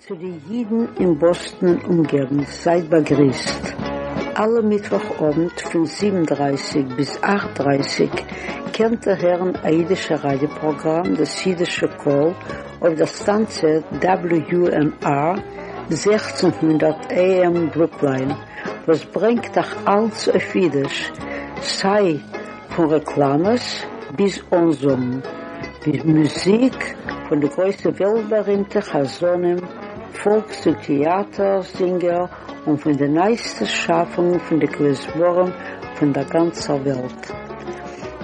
צו די אידן אין באסטן און אומגעגנט, זייט באגריסט. אלע מיטוואך אוונט פון זיבן דרייסיג ביז אכט דרייסיג קענט איר הערן א אידישע ראדיא פראגראם דאס אידישע קול אויף דער סטאנציע WUNR 1600 AM ברוקליין וואס ברענגט אייך אלץ אויף אידיש, סיי פון רעקלאמעס ביז אנזאגן, ביז מוזיק פון די גרויסע וועלט-בארימטע חזנים, פאלקס און טעאטער זינגער און פון די נייעסטע שאפונגען פון די כלי-זמרים פון דער גאנצער וועלט.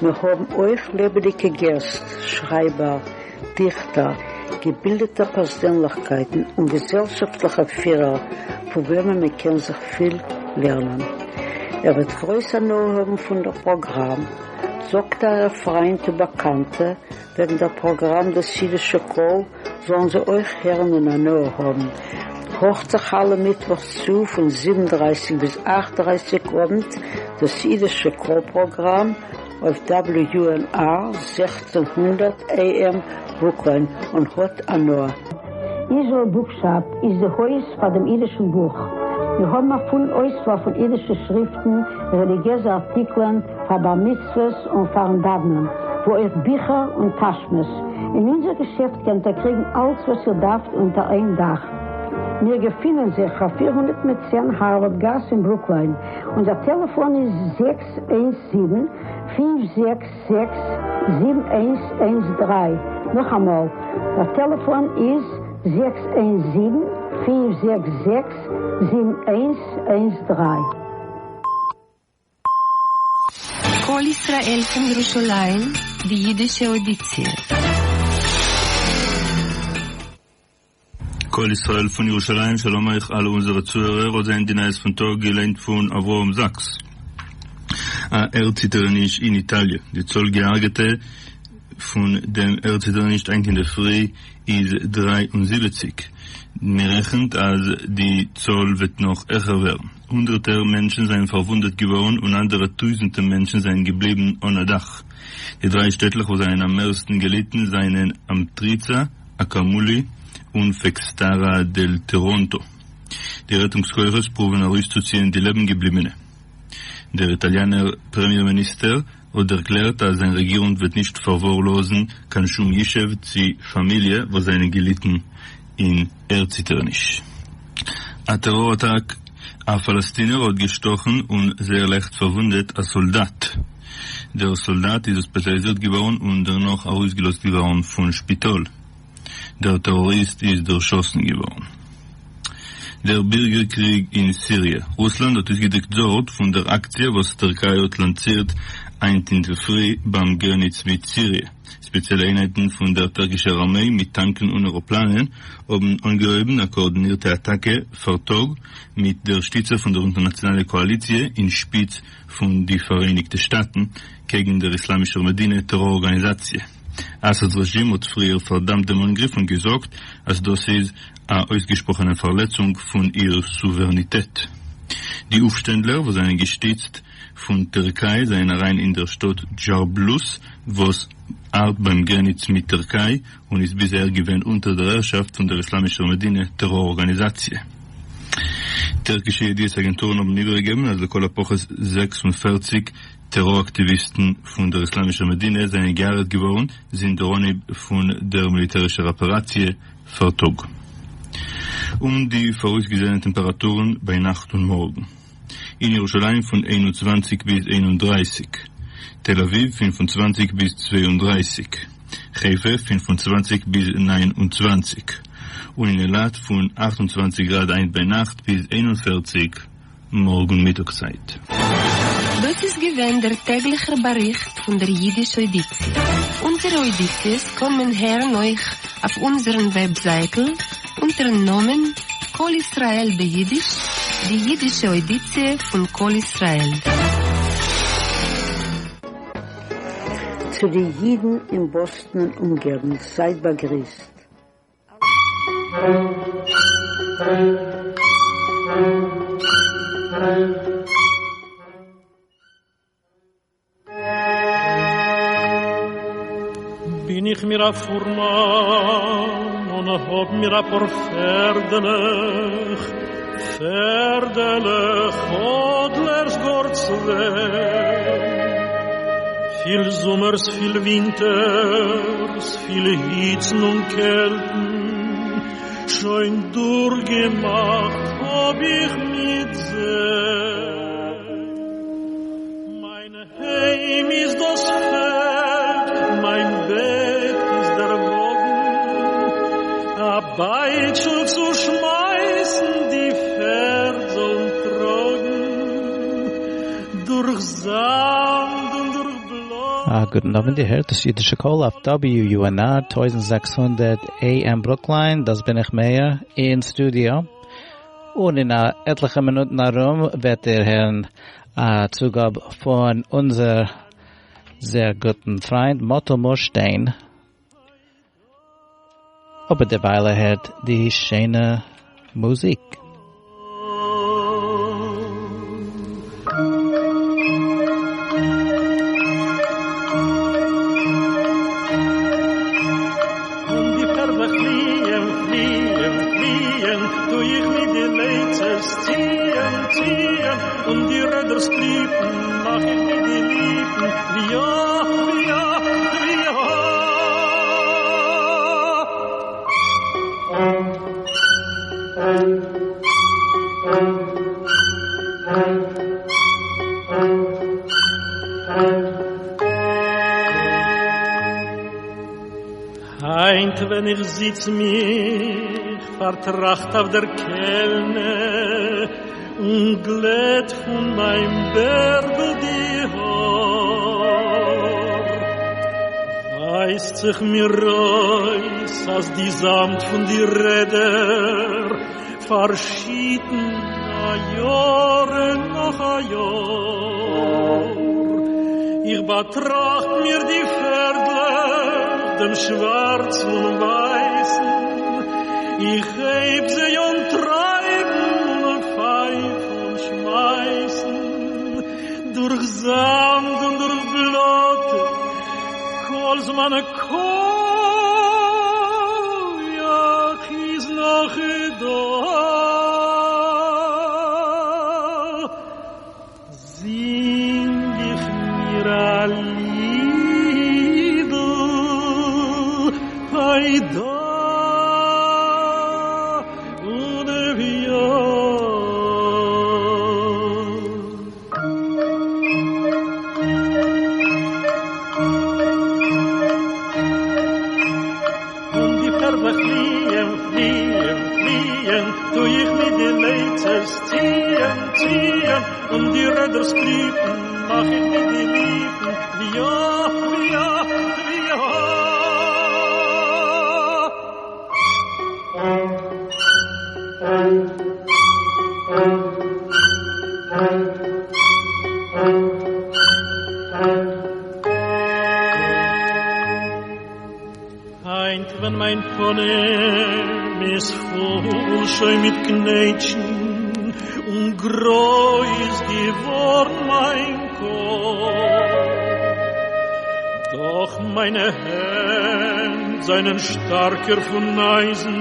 מיר האבן אויך לעבעדיגע געסט, שרייבער, דיכטער, געבילדעטע פערזענליכקייטן און געזעלשאפטליכע פירער פון וועמען מען קען זיך פיל לערנען. איר וועט גרויס הנאה האבן פון דער פראגראם. זאגט אייערע פריינט און באקאנטע וועגן דער פראגראם דאס אידישע קול, זאלן זיי אויך הערן און הנאה האבן. הארכט זיך אלע מיטוואך צו פון זיבן דרייסיג ביז אכט דרייסיג אוונט דאס אידישע קול פראגראם אויף WUNR 1600 AM ברוקליין און האט הנאה. איזראעל בוקשאפ איז די הויז פאר דעם אידישן בוך. מיר האבן א פולן אויסוואל פון אידישע שריפטן, רעליגיעזע ארטיקלען, פאר בר מצוות און פארן דאוונען, ווי אויך ביכער און טאשמעס. אין אונזער געשעפט קענט איר קריגן אלץ וואס איר דארפט אונטער איין דאך. מיר געפינען זיך אויף 410 הארווארד גאס אין ברוקליין. אונזער טעלעפאן איז זעקס איינס זיבן, פינף זעקס זעקס, זיבן איינס איינס דריי. נאכאמאל, דער טעלעפאן איז זעקס איינס זיבן, פינף זעקס זעקס, זיבן איינס איינס דריי. קול ישראל פון ירושלים, די אידישע אוידיציע. קול ישראל פון ירושלים, שלום אייך אלע אונזערע צוהערער, אט זענען די נייעס פון טאג, געליינט פון אברהם זאקס. א ערדציטערעניש אין איטאליע, די צאל געהארגעטע פון דעם ערדציטערעניש היינט אינדערפרי איז 73, מען רעכנט אז די צאל וועט נאך העכער ווערן. הונדערטער מענטשן זענען פארוואונדעט געווארן און אנדערע טויזנטע מענטשן זענען געבליבן אן א דאך. די דריי שטעטלעך וואס זענען אממערסטן געליטן זענען אמטריצא, אקאמולי און פעסקארא דעל טעראנטא. די רעטונגס כוחות פרואוון ארויסצוציען די לעבן-געבליבענע. דער איטאליאנער פרעמיער מיניסטער האט דערקלערט אז זיין רעגירונג וועט נישט פארווארלאזן קיין שום ישוב צי פאמיליע וואס זענען געליטן אין ערדציטערניש. א טעראר אטאק, א פאלעסטינער האט געשטאכן און זייער לייכט פארוואונדעט א סאלדאט. דער סאלדאט איז האספיטאליזירט געווארן און דערנאך ארויסגעלאזט געווארן פון שפיטאל. דער טעראריסט איז דערשאסן געווארן. דער בירגער קריג אין סיריע. רוסלאנד האט אויסגעדריקט זארג פון דער אקציע וואס טערקיי האט לאנצירט היינט אינדערפרי ביים גרעניץ מיט סיריע. ספעציעלע איינהייטן פון דער טערקישער ארמיי מיט טאנקן און עראפלאנען האבן אנגעהויבן א קאארדינירטע אטאקע פארטאג מיט דער שטיצע פון דער אינטערנאציאנאלע קאאליציע אין שפיץ פון די פאראייניגטע שטאטן קעגן דער איסלאמישער מדינה טעראר ארגאניזאציע. אסאד'ס רעזשים האט פריער פארדאמט דעם אנגריף און געזאגט אז דאס איז א אויסגעשפראכענע פארלעצונג פון איר סואווערניטעט. די אויפשטענדלער וואס זענען געשטיצט פון טערקיי זענען אריין אין דער שטאט דזשארבלוס וואס הארט ביים גרעניץ מיט טערקיי און איז ביז אהער געווען אונטער דער הערשאפט פון דער איסלאמישער מדינה טעראר ארגאניזאציע. טערקישע ידיעות אגענטורן האבן איבערגעגעבן אז לכל הפחות 46 טעראר אקטיוויסטן פון דער איסלאמישער מדינה זענען געהרג'עט געווארן זינט דער אנהייב פון דער מיליטערישער אפעראציע פארטאג. און די פאראויסגעזעענע טעמפעראטורן ביינאכט און מארגן. אין ירושלים פון 21 ביז 31, תל אביב 25 ביז 32, חיפה 25 ביז 29, און אין אילת פון 28 גראד היינט ביינאכט ביז 41 מארגן מיטאג צייט. דאס איז געווען דער טעגליכער באריכט פון דער יידיש אוידיציע. אונזערע אוידיציעס קען מען הערן אויך אויף אונזערן וועבזייטל אונטערן נאמען קול ישראל ביידיש, די יידישע אוידיציע פון קול ישראל. צו די אידן אין באסטן און אומגעגנט, זייט באגריסט. בין איך מיר א פורמאן. און האָב מיר אַ פּאָר פֿערדלעך, פֿערדלעך, אָדלערס גאָר צוויי. פֿיל זומערס, פֿיל ווינטערס, פֿיל היצן און קעלטן, שוין דורכגעמאַכט האָב איך מיט זיי. מײַן היים איז דאָס פֿעלד, מײַן בעט איז דער וואָגן, אַ בייטשל צו שמייסן, די פֿערד זאָלן טראָגן, דורך זאַמד און דורך בלאָטע. גוטן אָוונט, איר הערט דאָס ייִדישע קול אויף WUNR 1600 AM Brookline. דאָס בין איך מאיר אין סטודיאָ. און אין עטלעכע מינוטן אַרום וועט איר הערן אַ צוגאָב פֿון אונדזער זייער גוטן פֿרײַנד מאָטל מורשטיין. אָבער דערווײַל הערט די שיינע מוזיק. און די פֿערדלעך פֿליִען, פֿליִען, פֿליִען, טו איך מיט די לייצעס ציִען, ציִען, און די רעדער סקריפּען, מאַך איך מיט די ליפּן, וויאַ, וויאַ, וויאַ. הײַנט, ווען איך זיץ מיך פֿאַרטראַכט אויף דער קעלנע און גלעט פֿון מײַן בערדל די האָר, ווײַזט זיך מיר אויס, אַז די זאַמד פֿון די רעדער פֿאַרשיטן אַ יאָר נאָך אַ יאָר. איך באַטראַכט מיר די פֿערדלעך, דעם שוואַרצן און ווײַסן, איך הייב זיי אָן טרײַבן און פֿײַף און שמייסן, דורך זאַמד און דורך בלאָטע, כּל־זמן כּוח איז נאָך דאָ. זינג איך מיר אַ לידל, היידאַ און וויאַ. און די פֿערדלעך פֿליִען, פֿליִען, פֿליִען, טו איך מיט די לייצעס ציִען, ציִען, און די רעדער סקריפּען, מאַך איך מיט די ליפּן, וויאַ, וויאַ, וויאַ. הײַנט, ווען מײַן פּנים איז פֿול שוין מיט קנייטשן און גרוי איז געוואָרן מײַן קאָפּ, דאָך מײַנע הענט זײַנען שטאַרקער פֿון אײַזן,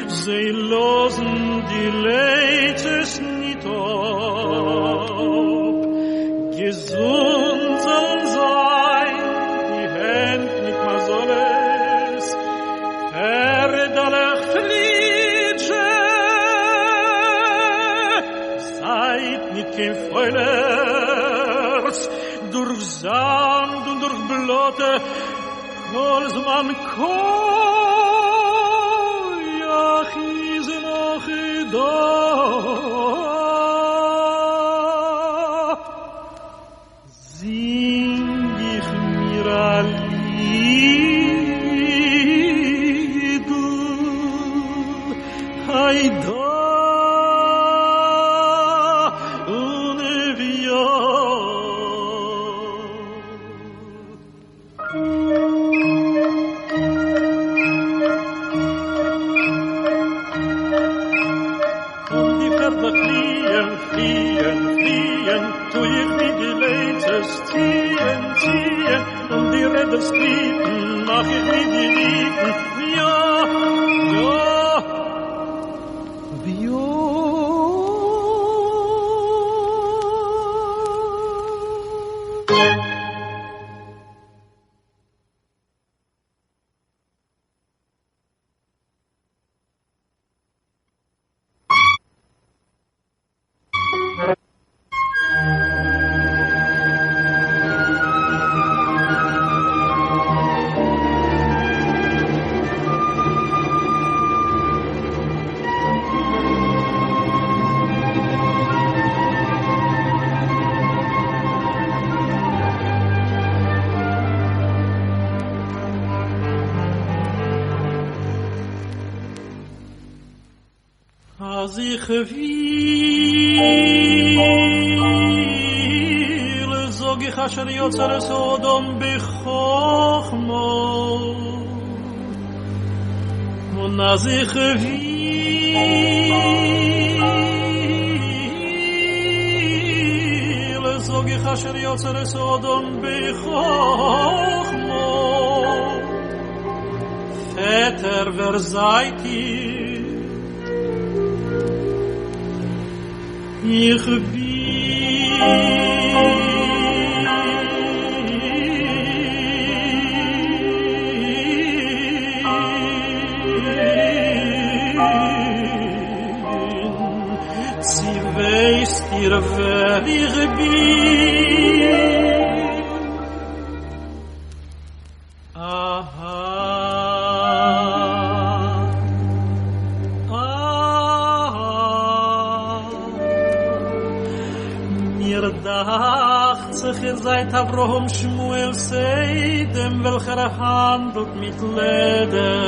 זיי לאָזן די לייצעס ניט אָפּ. געזונט זאָלן זײַן די הענט מיט מזלות, פֿערדלעך פֿליט זשע, זײַט ניט קיין פֿוילערס, דורך זאַמד און דורך בלאָטע, כּל־זמן כּוח איז נאָך דאָ. זינג איך מיר אַ לידל, היידאַ און וויאַ. און די פֿערדלעך פֿליִען, פֿליִען, פֿליִען, טו איך מיט די לייצעס ציִען, ציִען, און די רעדער סקריפּען, מאַך איך מיט די ליפּן, וויאַ, Als ich will, sag ich asher yotzer es odom b'chochmo. Und als ich will, sag ich asher yotzer es odom b'chochmo. Vetter, wer seid ihr? Ich bin Sie weist ihr, wer ich bin. Aha. Aha. Mir dacht sich, ihr seid Abraham Shmuel Seidem, welcher er handelt mit Leder.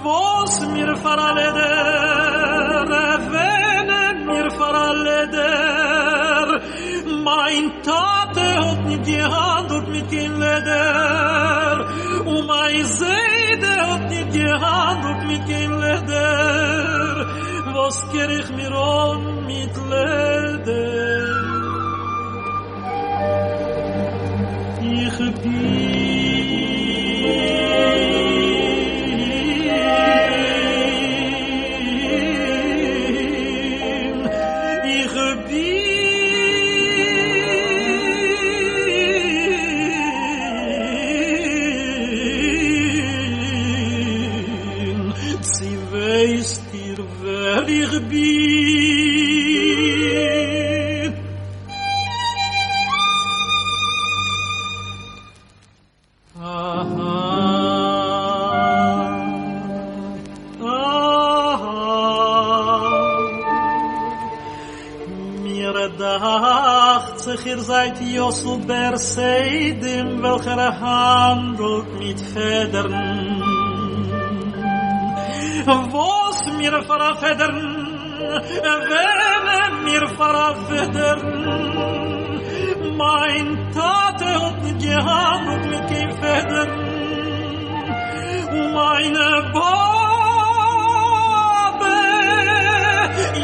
Was mir veraleder, wenn mir veraleder, mein Tate hat nicht gehandelt mit kein Leder, und mein Seide hat nicht gehandelt mit kein Leder, was kehr ich mir an mit Leder? Ich bin, ich bin, sie weist dir, wer ich bin. Aha, aha. Mir dacht sich, ihr seid Jossel Ber Seidim, welcher handelt mit Federn. Was mir für a Federn, wenn mir für a Federn, mein Tate hat nicht gehandelt mit kein Federn, und meine Babe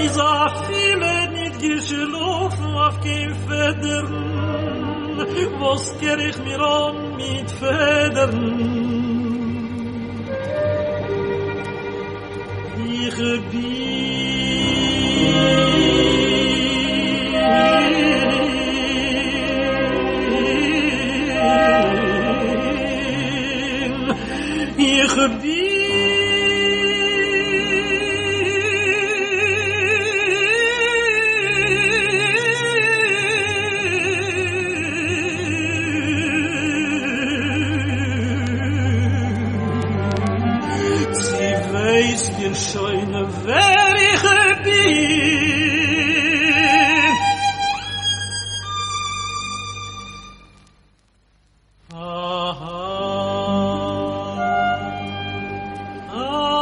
is a viele nicht geschlafen auf kein Federn, was kehr ich mir an mit Federn? Ich bin, ich bin, sie weiß dir schon, wer ich bin. Aha, aha.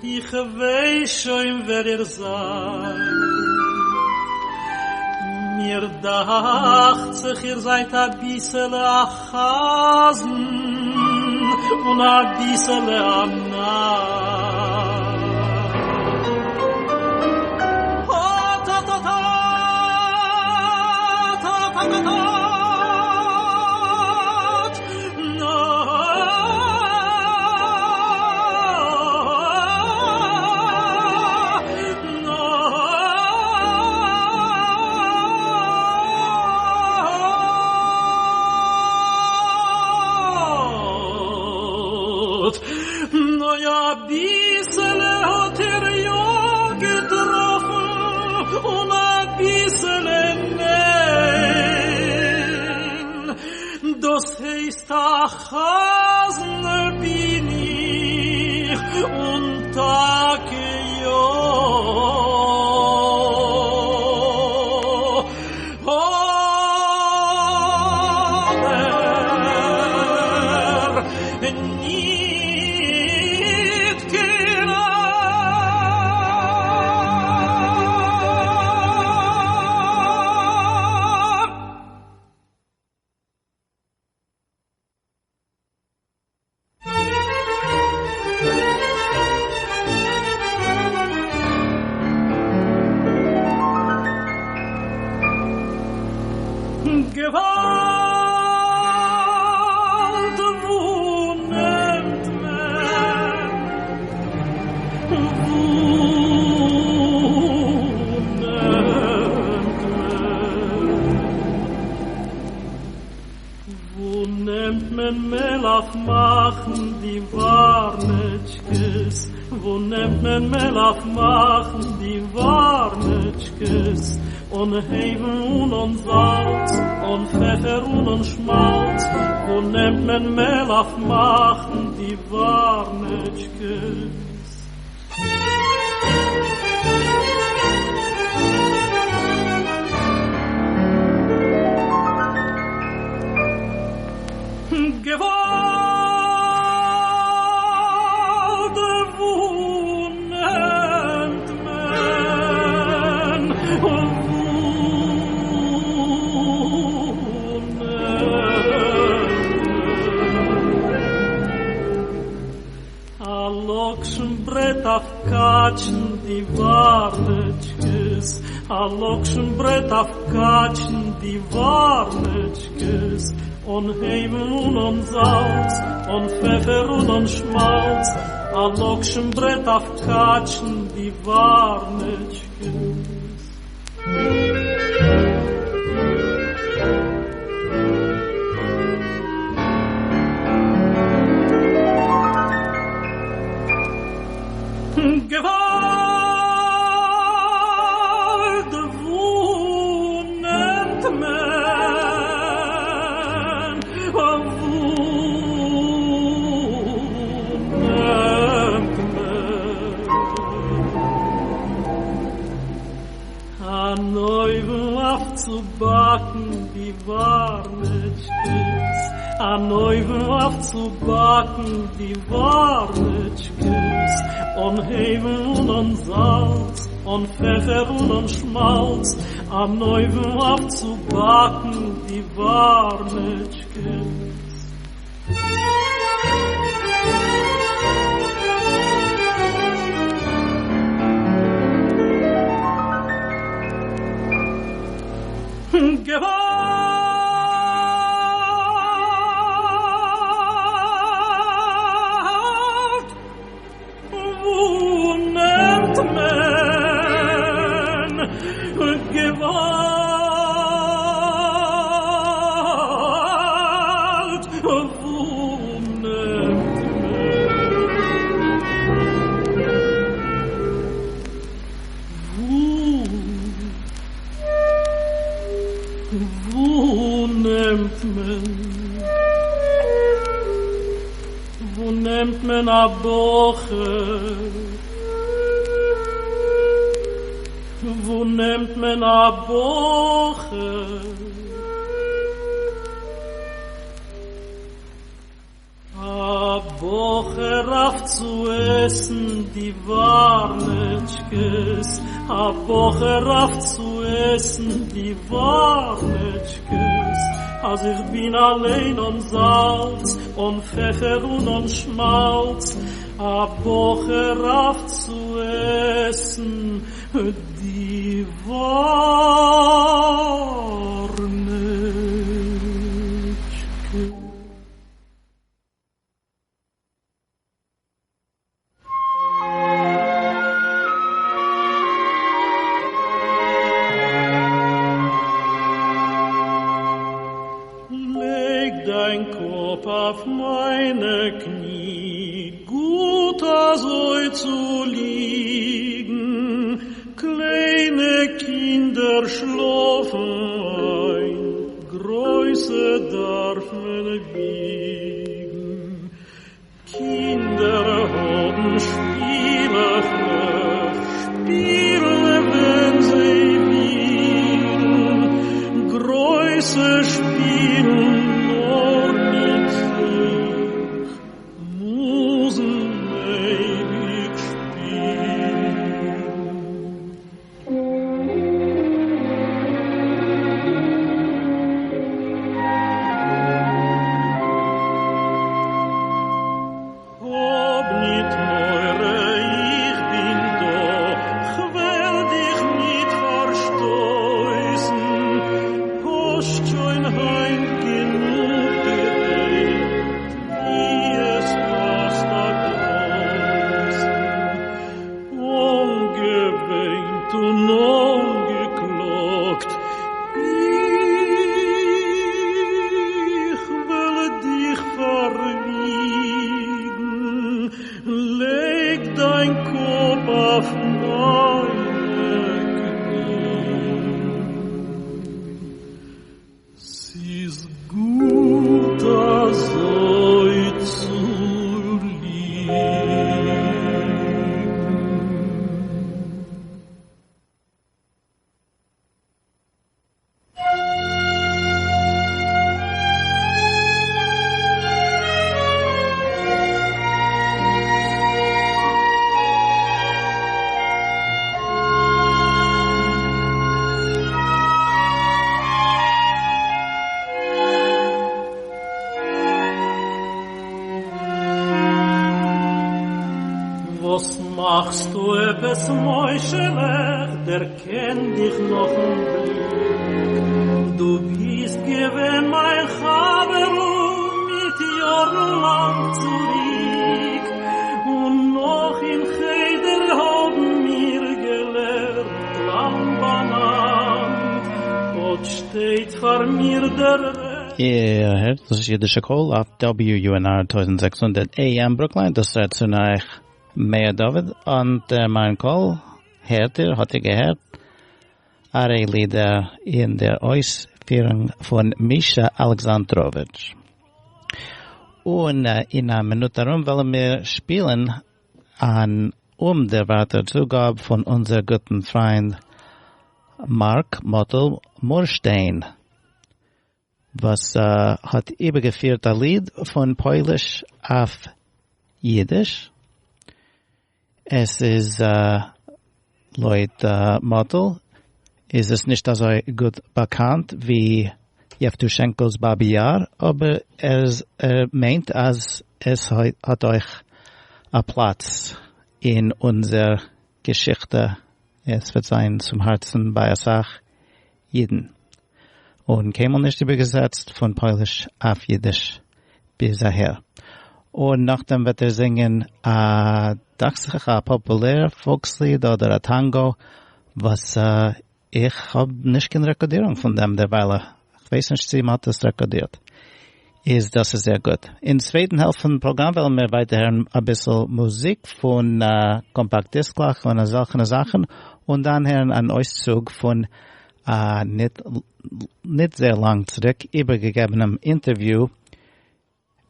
Ich weiß schon, wer ihr seid. Mir dacht sich, ihr seid a bissel a Chasen und a bissel a Narr. Ta ta ta ta ta ta ta. א חזן בין איך און טאקע יא. Gewalt, wo nehmt man? Wo nehmt man? Wo nehmt man Mehl auf machen die Warnetschkes? Wo nehmt man Mehl auf machen die Warnetschkes? Und Heven und und Salz, und Pfeffer und und Schmalz, wo nehmt man Mehl auf machen die Warnetschkes? Gewalt, wo nehmt man? Wo nehmt man? A Lokschenbrett auf Katschen die Warnetschkes, a Lokschenbrett auf Katschen die Warnetschkes, und Heven und und Salz, und Pfeffer und und Schmalz, a Lokschenbrett auf Katschen die Warnetschkes. Gewalt, wo nehmt man? Wo nehmt man? A Neuwen aufzubacken, die Warnetschkes. A Neuwen aufzubacken, die Warnetschkes. Und Heven und und Salz, und Pfeffer und und Schmalz. A Neuwen aufzubacken, die Warnetschkes. Gewalt, wo nehmt man? Gewalt, wo nehmt man? Wo, wo nehmt man? Wo nehmt man a Boche? Wo nehmt man a Boche? A Boche auf zu essen die Warnetschkes, a Boche auf zu essen die Warnetschkes. Als ich bin allein und Salz und Pfeffer und und Schmalz, a Boche auf zu essen die Warnetschkes. Leg dein Kopf auf meine Knie, gut also zu liegen. Kleine Kinder schlafen ein, große darf man wiegen. גרויסע שפּילן נאָר מיט זיך מוזן אייביק שפּילן. האָב ניט מורא, איך בין דאָ, כ'וועל דיך ניט פאַרשטויסן. האָסט שוין היינט גענוג גערעדט, ווי עס פּאַסט אַ גרויסן. אָנגעוויינט און אָנגעקלאָגט, איך וועל דיך פאַרוויגן, לייג דיין קאָפּ אויף מיינע קני. ס'איז גוט אַזוי צו ליגן. וואָס מאַכסטו עפּעס, מוישעלע? דערקען דיך נאָכן בליק. דו ביסט געווען מיין חבר מיט יאָרן לאַנג צוריק. און נאָך אין חדר האָבן מיר געלערנט לאַנג באַנאַנד. אָט שטייט פאַר מיר דער איר הערט דאָס יידישע קול אויף WUNR 1600 AM Brookline. דאָס רעדט צו אייך מאיר דוד. און מיין קול הערט איר, האָט איר געהערט, אַריה לידער אין דער אויספֿירונג פֿון מישא אלכסנדרוביץ'. און אין אַ מינוט אַרום וועלן מיר שפּילן אַן אומדערוואַרטער צוגאָב פֿון אונדזער גוטן פֿריינד מאַרק מאָטל מורשטיין, וואָס האָט איבערגעפֿירט אַ ליד פֿון פּויליש אויף יידיש. עס איז לויט מאָטל איז עס נישט אַזוי גוט באַקאַנט ווי יעווסטושענקאָס באַבי יאַר, אָבער ער מיינט, אַז עס האָט אויך אַ פּלאַץ אין אונדזער געשיכטע. עס וועט זיין צום האַרצן ביי אַ סך יידן. און קיינמאָל נישט איבערגעזעצט פֿון פּויליש אויף יידיש ביז אַהער. און נאָכדעם וועט ער זינגען אַ, דאַכט זיך, אַ פּאָפּולער פֿאָלקסליד אָדער אַ טאַנגאָ, וואָס איך האָב נישט קיין רעקאָרדירונג פֿון דעם דערווייל. איך ווייס נישט, צי מ'האָט עס רעקאָרדירט. איז דאָס איז זייער גוט. אין צווייטן העלפֿט פֿון פּראָגראַם וועלן מיר ווייטער הערן אַ ביסל מוזיק פֿון קאָמפּאַקט-דיסקלעך און אַזעלכע זאַכן און דאַן הערן אַן אויסצוג פֿון ניט, ניט זייער לאַנג צוריק איבערגעגעבענעם אינטערוויו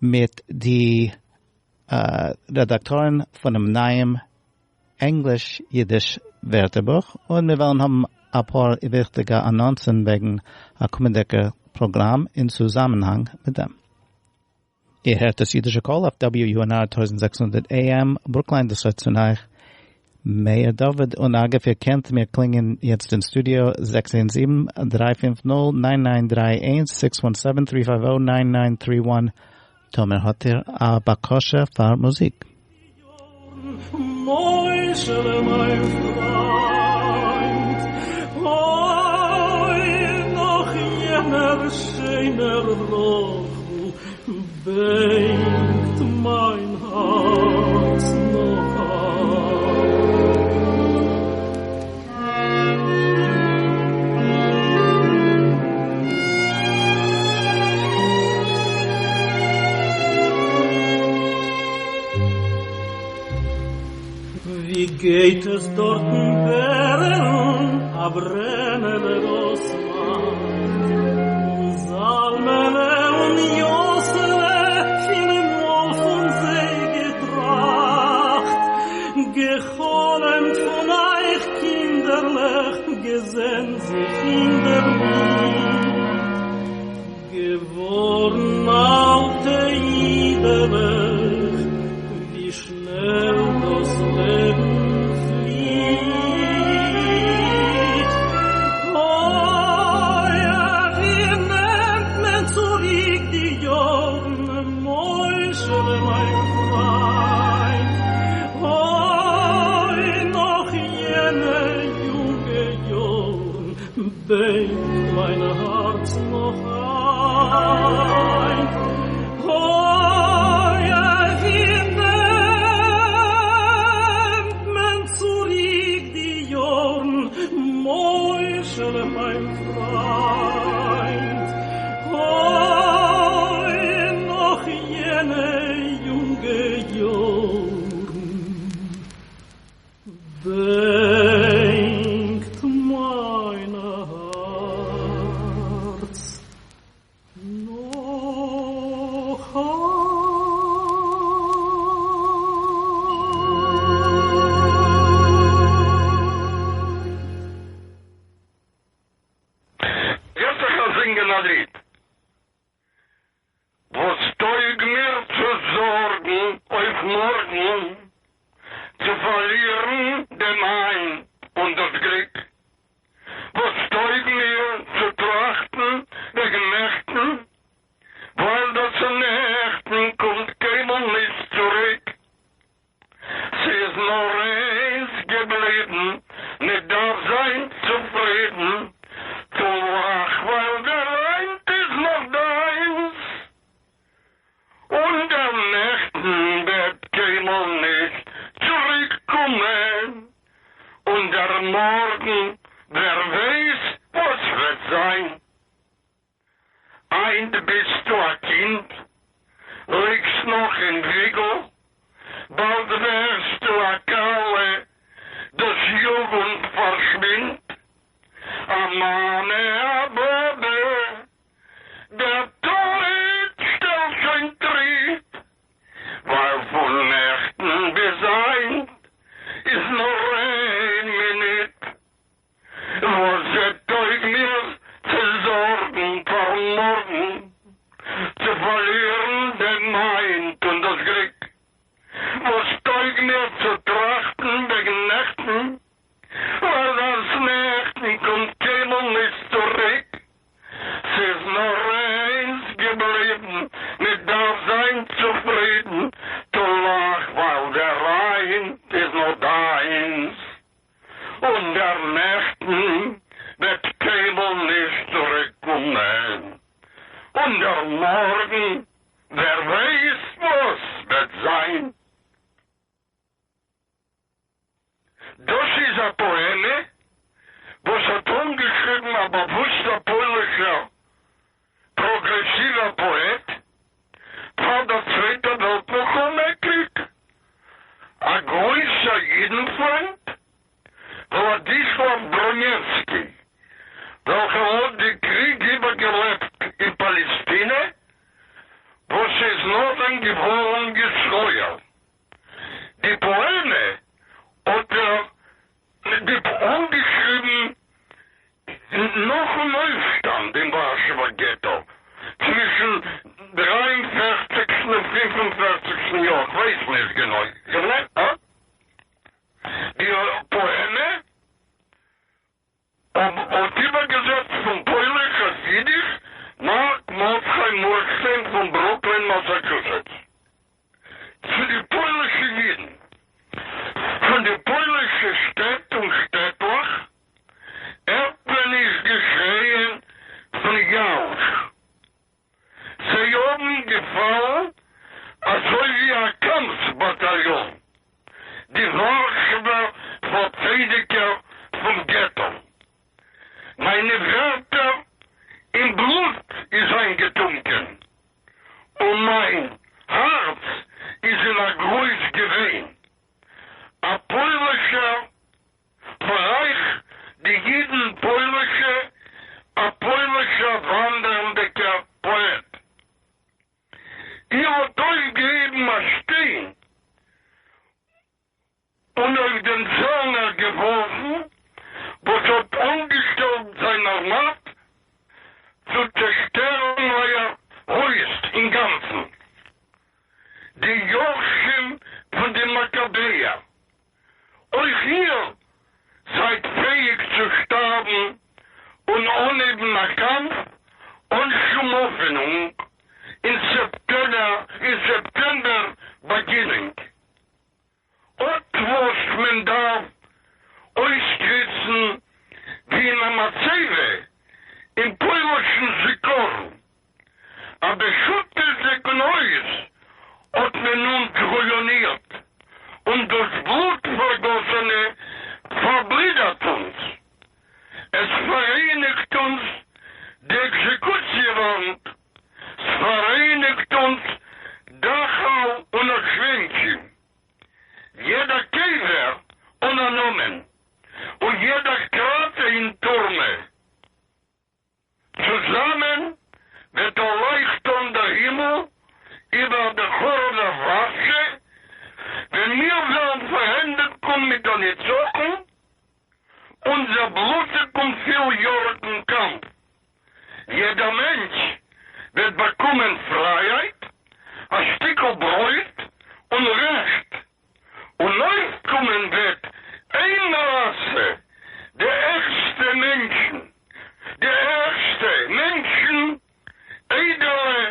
מיט די רעדאַקטאָרן פֿון דעם נייעם ענגליש-יידיש ווערטערבוך און מיר וועלן האָבן אַ פּאָר וויכטיקע אַנאָנסן וועגן אַ קומענדיקער פּראָגראַם אין צוזאַמענהאַנג מיט דעם. איר הערט דאָס יידישע קול אויף WUNR 1600 AM, Brookline, דאָס רעדט צו אייך מאיר דוד. און אַגבֿ, איר קענט מיר קלינגען יעצט אין סטודיאָ 617-350-9931, 617-350-9931. טאָמער האָט איר אַ בקשה פֿאַר מוזיק. מוישעלע, מיין פֿריינד, אוי, נאָך יענער שיינער רחל בענקט מיין האַרץ נאָך אַלץ. ווי גייט עס דאָרטן בערעלן, אַ ברעמעלע וואָס מאַכט? און זלמעלע און יאָסעלע, פיל מאָל פֿון זיי געטראַכט, געחלומט פֿון אייך, קינדערלעך, געזען זיך אין דער מיט. Herz noch ein. Oy, wie nehmt man zurück die Jahren, Moischele, mein Freund. Oy, noch jene junge Jahren. Denkt mein Herz noch ein. יעצט איך וועל זינגען אַ ליד. וואָס טויג מיר צו זאָרגן אויף מאָרגן, צו פֿאַרלירן דעם הײַנט און דאָס גליק? וואָס טויג מיר צו טראַכטן וועגן נעכטן, ווײַל דאָס נעכטן קומט קיינמאָל נישט צוריק? ס'איז נאָר איינס געבליבן, מע דאַרף זײַן צופֿרידן, טו לאַך, ווײַל דער הײַנט איז נאָך דײַנס. און דער נעכטן וועט קיינמאָל נישט צוריקקומען, און דער מאָרגן, ווער ווייס, וואָס וועט זײַן. הײַנט ביסטו אַ קינד, ליגסט נאָך אין וויגל, באַלד ווערסטו אַ כּלה, דאָס יוגנט פֿאַרשווינדט. אַ מאַמע, אַ באָבע, דער טויט שטעלט שוין טריט, ווײַל פֿון נעכטן ביז הײַנט איז נאָר איין מינוט. וואָס זשע טויג מיר צו זאָרגן פֿאַר מאָרגן, צו פֿאַרלירן דעם הײַנט און דאָס גליק? וואָס טויג מיר צו טראַכטן וועגן נעכטן, ווײַל דאָס נעכטן קומט קיינמאָל נישט צוריק? ס'איז נאָר איינס געבליבן, מע דאַרף זײַן צופֿרידן, טו לאַך, ווײַל דער הײַנט איז נאָך דײַנס, און דער נעכטן וועט קיינמאָל נישט צוריקקומען, און דער מאָרגן, ווער ווייס, וואָס וועט זײַן. דאָס איז אַ פּאָעמע, וואָס האָט אָנגעשריבן אַ באַוווּסטער פּוילישער פּראָגרעסיווער פּאָעט פֿאַר דער צווייטער וועלט-מלחמה-קריג, אַ גרויסער ייִדן-פֿרײַנד, וולאַדיסלאַוו בראָניעווסקי, וועלכער האָט די קריג איבערגעלעבט אין פּאַלעסטינע, וואָס איז נאָכדעם געוואָרן ישׂראל. די פּאָעמע האָט ער די אָנגעשריבן נאָכן אויפֿשטאַנד אין וואַרשעווער געטאָ, צווישן דרײַ און פֿערציקסטן און פֿינף און פֿערציקסטן יאָר, כ'ווייס נישט גענוי. די פּאָעמע האָט איבערגעזעצט פֿון פּויליש אויף ייִדיש מאַרק מרדכי מורשטיין פֿון ברוקלין, מאַסאַטשוסעטס. צו די פּוילישע ייִדן פֿון די פּוילישע שטעט און שטעטלעך הערט מען נישט געשרייען פֿון יאוש. זיי האָבן געפֿאַלן אַזוי ווי אַ קאַמפֿס-באַטאַליאָן, די וואַרשעווער פֿאַרטיידיקער פֿון געטאָ. מײַנע ווערטער אין בלוט איז אײַנגעטונקען, און מײַן האַרץ איז אין אַ גרויס געוויין. אַ פּוילישער פֿאַר אײַך, די ייִדן פּוילישע, אַ פּוילישער וואַנדערנדיקער פּאָעט. איר האָט אויפֿגעהויבן אַ שטיין און אויף דעם זעלנער געוואָרפֿן, וואָס האָט אָנגעשטעלט זײַן אַרמאַט צו צעשטערן אײַער הויז אין גאַנצן. די יורשים פֿון די מאַקאַבעער. אויך איר זײַט פֿעיִק צו שטאַרבן און אָנהייבן אַ קאַמף אָן שום האָפֿענונג אין סעפּטעמבער באַגינענג. אָט וואָס מען דאַרף אויסקריצן ווי אין אַ מצבֿה אין פּוילישן. ניצחון, אונדזער בלוטיקן פֿיליאָריקן קאַמף. יעדער מענטש וועט באַקומען פֿרײַהייט, אַ שטיקל ברויט און רעכט, און אויפֿקומען וועט איין ראַסע, די ערשטע מענטשן, די ערשטע מענטשן, איידעלע,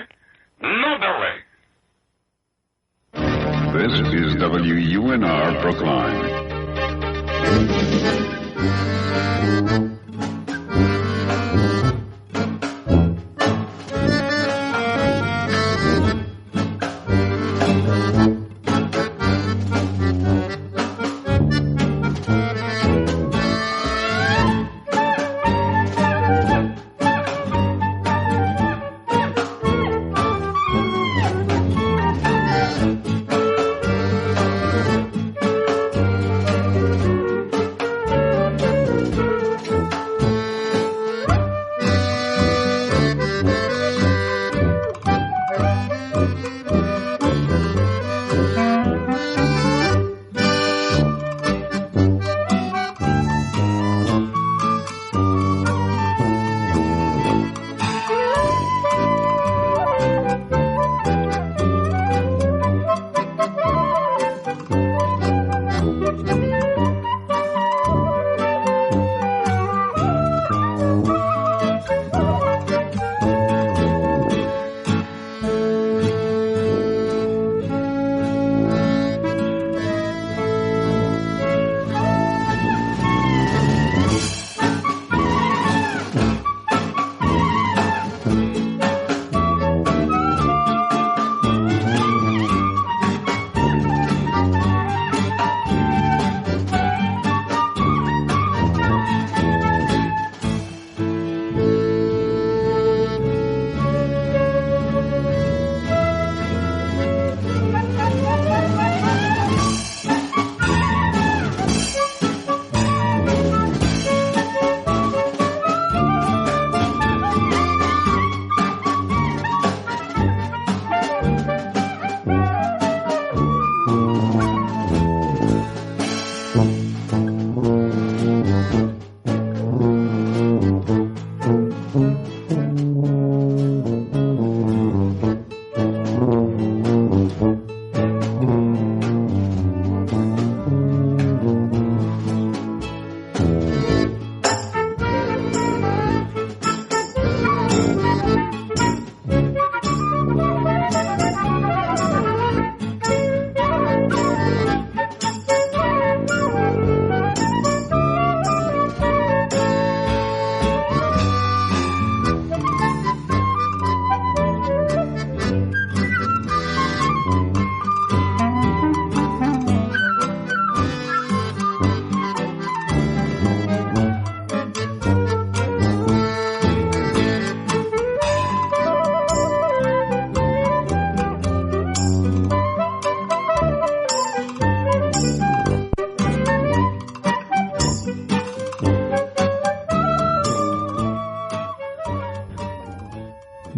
נאָבעלע. This is WUNR Brookline.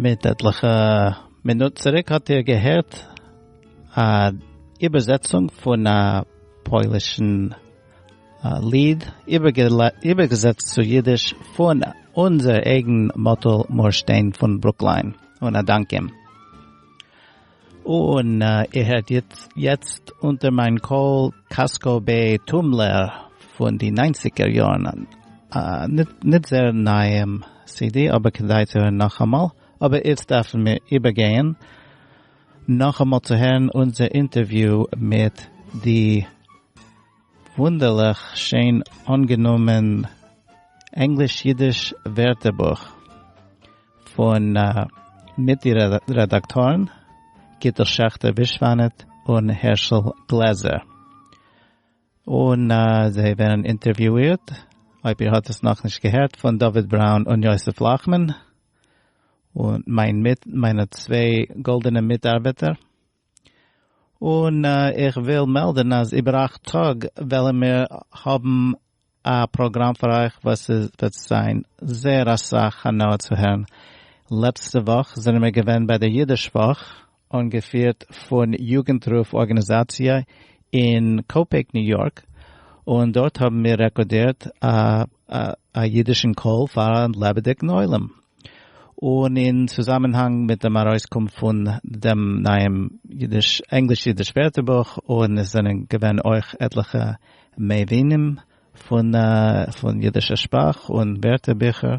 מיט עטלעכע מינוט צוריק האט איר געהערט א איבערזעצונג פון א פוילישן ליד, איבערגעזעצט צו אידיש פון אונזער אייגן מאטל מורשטיין פון ברוקליין, און א דאנק אים. און איר הערט יעצט אונטער מיין קול קאסקא ב. טומלער פון די ניינציגער יארן, ניט זייער נייעם סידי, אבער כדאי צו הערן נאכאמאל. אבער איצט דארפן מיר איבערגיין נאכאמאל צו הערן אונזער אינטערוויו מיט די וואונדערליך שיין אנגענומען ענגליש-אידיש ווערטערבוך פון מיט די רעדאקטארן גיטל שעכטער ווישוואנעט און הערשל גלעזער. און זיי ווערן אינטערוויואירט, אויב איר האט עס נאכנישט געהערט, פון דוד בראון און יוסף לאכמאן, און מיין מיט מיינע צוויי גאלדענע מיטארבעטער. און איך וויל מעלדן אז איבער אכט טאג וועלן מיר האבן א פראגראם פאר אייך וואס וועט זיין זייער אסאך הנאה צו הערן. לעצטע וואך זענען מיר געווען ביי דער אידיש וואך, אנגעפירט פון יוגנטרוף ארגאניזאציע אין קאופעיק ניו יארק, און דארט האבן מיר רעקארדירט א א אידישן קול פאר א לעבעדיגן עולם. און אין צוזאמענהאנג מיט דעם ארויסקום פון דעם נייעם אידיש ענגליש-אידיש ווערטערבוך, און עס זענען געווען אויך עטליכע מבינים פון פון אידישער שפראך און ווערטערביכער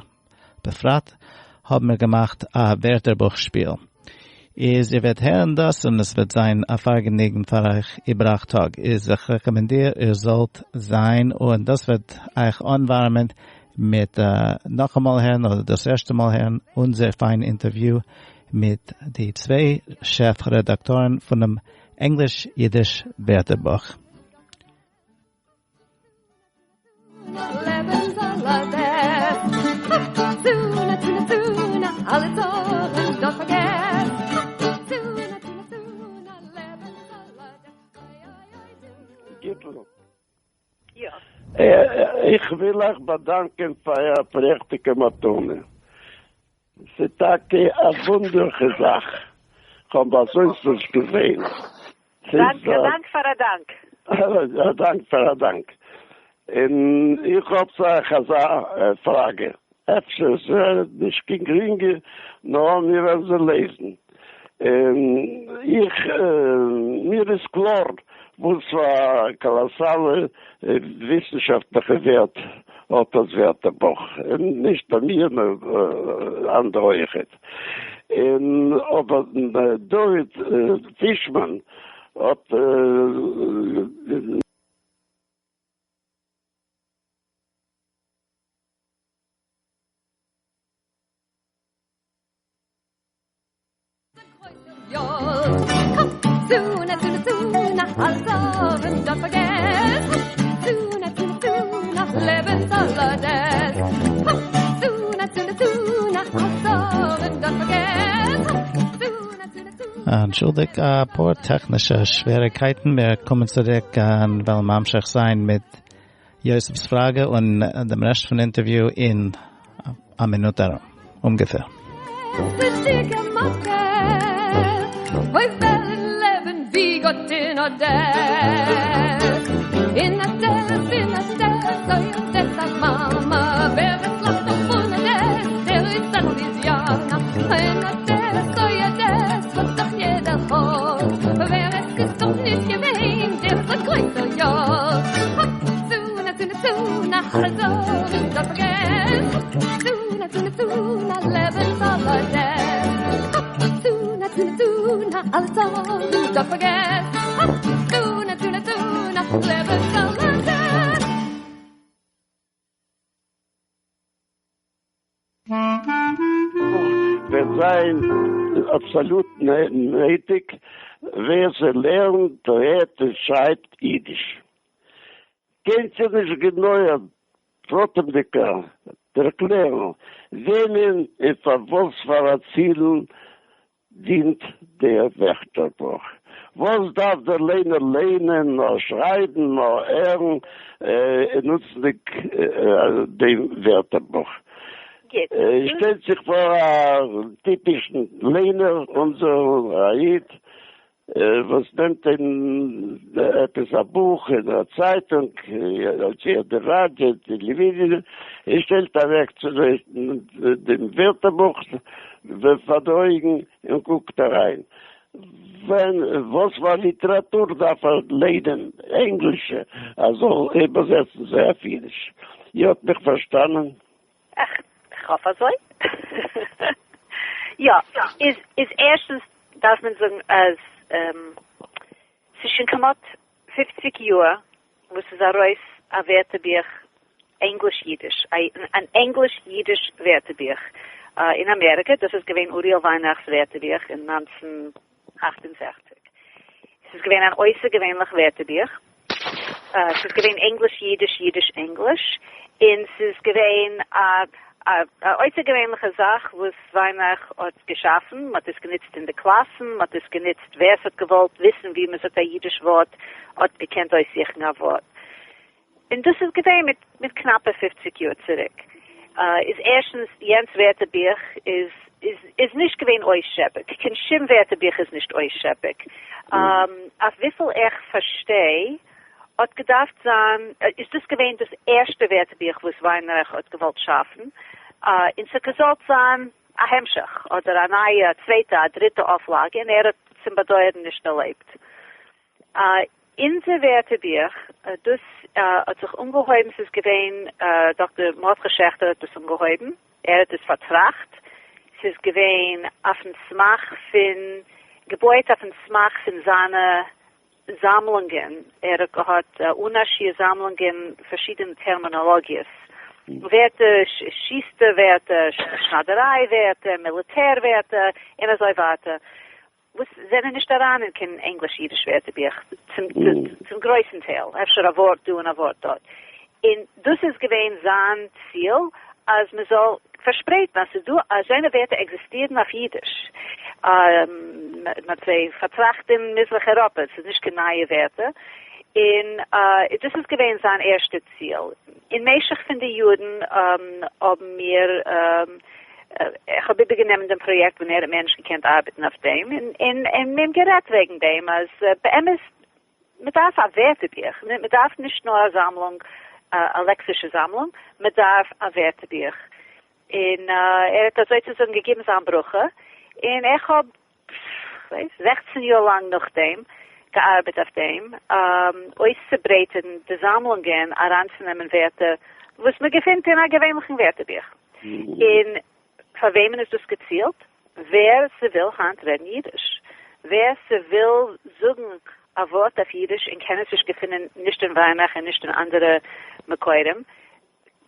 בפרט, האבן מיר געמאכט א ווערטערבוך שפיל. איז איר וועט הערן דאס און עס וועט זיין א פארגעניגן פאר אייך איבער אכט טאג. איז איך רעקאמענדיר איר זאלט זיין און דאס וועט אייך אנווארעמען מיט נאכאמאל הערן אדער דאס ערשטע מאל הערן אונזער פיין אינטערוויו מיט די צוויי שעף רעדאקטארן פונעם ענגליש-אידיש ווערטערבוך. איך וויל אייך באדאנקען פאר אייער פרעכטיגע מתנה. ס'איז טאקע א וואונדערליכע זאך. כ'האב אזוינס נישט געזען. דאנק, א דאנק פאר א דאנק. א דאנק פאר א דאנק. און איך האב צו אייך אזא פראגע, אפשר איז נישט קיין גרינגע, נאר מיר וועלן זי לעזן. און איך, מיר איז קלאר וואס פאר א קאלאסאלע וויסנשאפטליכע ווערט האט דאס ווערטערבוך, און נישט ביי מיר נאר אנדערע אויכעט. און אבער דוד פישמאן האט. אנטשולדיגט אפאר טעכנישע שוועריגקייטן, מיר קומען צוריק און וועלן ממשיך זיין מיט יוסף'ס פראגע און דעם רעשט פון אינטערוויו אין א מינוט ארום אומגעפער. וועט זיין אבסאלוט נויטיג ווער ס'לערנט, רעדט און שרייבט אידיש. קענט איר נישט גענויער פרטימדיגער דערקלערן וועמען און פארוואס פאר א צילן דינט דער ווערטערבוך? וואס דארף דער ליינער ליינען נאר שרייבן נאר הערן נוצנדיג דעם ווערטערבוך? שטעלט זיך פאר א טיפישן ליינער אונזער א איד וואס נעמט אין עפעס א בוך אדער א צייטונג, אדער די ראדיא, טעלעוויזיע, און שטעלט אוועק צו דעם ווערטערבוך פאר די אויגן און קוקט אריין. ווען וואס פאר ליטעראטור דארף ער ליינען? ענגלישע? ער זאל איבערזעצן זיי אויף אידיש. איר האט מיך פארשטאנען? איך האף אזוי. יא, איז איז ערשטנס דארף מען זאגן אז ס'איז שוין כמעט פופציג יאר וואס ס'איז ארויס א ווערטערבוך ענגליש-אידיש, אן ענגליש-אידיש ווערטערבוך אין אמעריקע, דאס איז געווען אוריאל וויינרייך'ס ווערטערבוך אין 1968. ס'איז געווען אן אויסערגעווענליך ווערטערבוך. ס'איז געווען ענגליש-אידיש, אידיש-ענגליש, און ס'איז געווען א אויסערגעווענליכע זאך וואס וויינרייך האט געשאפן, מ'האט עס גענוצט אין די קלאסן, מ'האט עס גענוצט ווער ס'האט געוואלט וויסן ווי מ'זאגט א אידיש ווארט האט געקענט אויסזוכן א ווארט. און דאס איז געווען מיט מיט קנאפע פופציג יאר צוריק. איז ערשטנס יענץ ווערטערבוך איז איז איז נישט געווען אויסשעפּיק, קיין שום ווערטערבוך איז נישט אויסשעפּיק. אויף וויפיל איך פארשטיי. האָט געדאַרפֿט זײַן, איז דאָס געווען דאָס ערשטע ווערטערבוך וואָס ווײַנרײַך האָט געוואָלט שאַפֿן, און ס'האָט געזאָלט זײַן אַ המשך, אָדער אַ נײַע, אַ צווייטע, אַ דריטע אויפֿלאַגע, און ער האָט צום באַדויערן נישט דערלעבט. אונדזער ווערטערבוך, דאָס האָט זיך אָנגעהויבן, ס'איז געווען דאָקטער מרדכי שעכטער האָט דאָס אָנגעהויבן, ער האָט עס פֿאַרטראַכט, ס'איז געווען אויפֿן סמך פֿון, געבויעט אויפֿן סמך פֿון זײַנע זאַמלונגען, ער האָט געהאַט אָן אַ שיעור זאַמלונגען פֿאַרשידענע טערמינאָלאָגיעס, ווערטער, שוסטער-ווערטער, שנײַדערײַ-ווערטער, מיליטער-ווערטער און אַזוי ווײַטער, וואָס זענען נישט אַרײַן אין קיין ענגליש-ייִדיש ווערטערבוך, צום, צום גרויסן טייל, אפֿשר אַ וואָרט דאָ און אַ וואָרט דאָרט. און דאָס איז געווען זײַן ציל, אַז מע זאָל פֿאַרשפּרייטן, אַז ס'איז דאָ אַזוינע ווערטער עקזיסטירן אויף ייִדיש. מע האָט זיי פֿאַרטראַכט אין מיזרח-אייראָפּע, ס'איז נישט קיין נײַע ווערטער. און דאָס איז געווען זײַן ערשטער ציל. אין משך פֿון די יאָרן האָבן מיר, איך האָב איבערגענומען דעם פּראָיעקט ווען ער האָט מער נישט געקענט אַרבעטן אויף דעם, און און מיט אים גערעדט וועגן דעם, אַז באמת, מען דארף א ווערטערבוך, מען דארף נישט נאר א זאמלונג, א לעקסישע זאמלונג, מען דארף א ווערטערבוך. און ער האט אזוי צו זאגן געגעבן זיין ברכה, און איך האב, כ'ווייס, זעכצן יאר לאנג נאכדעם געארבעט אויף דעם, אויסצוברייטערן די זאמלונגען, אריינצונעמען ווערטער וואס מען געפינט אין א געווענליכן ווערטערבוך. און פאר וועמען איז דאס געצילט? ווער ס'וויל היינט רעדן אידיש. ווער ס'וויל זאגן א ווארט אויף אידיש און קען עס נישט געפינען נישט אין וויינרייך און נישט אין אנדערע מקורים,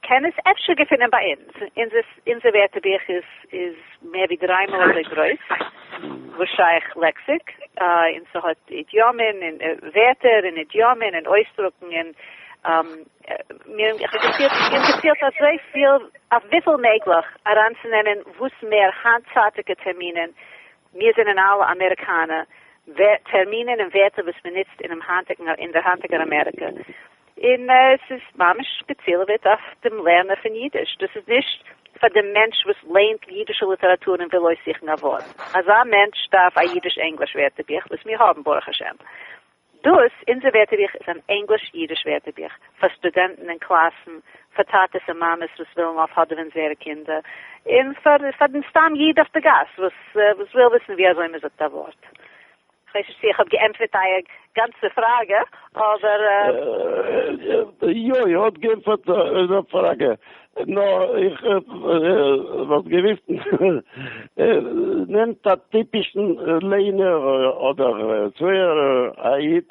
קען עס אפשר געפינען ביי אונז. אונזער ווערטערבוך איז איז מער ווי דריי מאל אזוי גרויס וואס שייך לעקסיק, און ס'האט אידיאמען און ווערטער און אידיאמען און אויסדרוקן און מיר האבן געצילט אזויפיל אויף וויפיל מעגליך אריינצונעמען וואס מער היינטצייטיגע טערמינען, מיר זענען אלע אמעריקאנער, טערמינען און ווערטער וואס מען נוצט אינעם היינטיגן אין דער היינטיגער אמעריקע, און עס איז ממש געצילעוועט אויף דעם לערנער פון אידיש, דאס איז נישט פאר דעם מענטש וואס לערנט אידישע ליטעראטור און וויל אויסזוכן א ווארט, אזא מענטש דארף א אידיש-ענגליש ווערטערבוך וואס מיר האבן ברוך השם. דאס, אונזער ווערטערבוך איז אן ענגליש-אידיש ווערטערבוך פאר סטודענטן אין קלאסן, פאר טאטעס און מאמעס וואס ווילן אויפהאדעווען זייערע קינדער, און פאר פאר דעם סתם איד אויף די גאס וואס וואס וויל וויסן ווי אזוי מען זאגט א ווארט. כ'ווייס נישט צו איך האב געענטפערט אייער גאנצע פראגע, אבער. יא, איר האט געענטפערט די פראגע. נאר איך וואלט געוויסט, נעמט א טיפישן ליינער אדער צוהערער א איד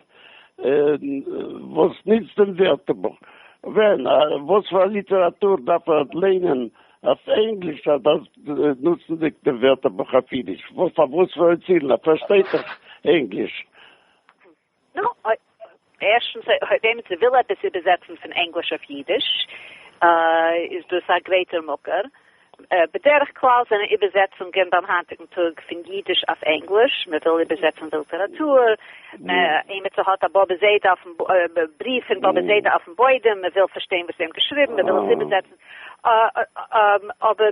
וואס ניצט דעם ווערטערבוך, ווען, וואס פאר ליטעראטור דארף ער ליינען אויף ענגליש אדער נוצנדיג דעם ווערטערבוך אויף אידיש, פארוואס פאר צילן, ער פארשטייט דאך ענגליש. נו, ערשטנס, אויב עמיצער וויל עפעס איבערזעצן פון ענגליש אויף אידיש, איז דאס א גרייטער מקור. בדרך כלל זענען איבערזעצונגען ביים היינטיגן טאג פון אידיש אויף ענגליש, מען וויל איבערזעצן ליטעראטור, עמיצער האט א באבע זיידע אויפן בריוו פון באבע זיידע אויפן בוידעם, מען וויל פארשטיין וואס זיי האבן געשריבן, מען וויל עס איבערזעצן, אבער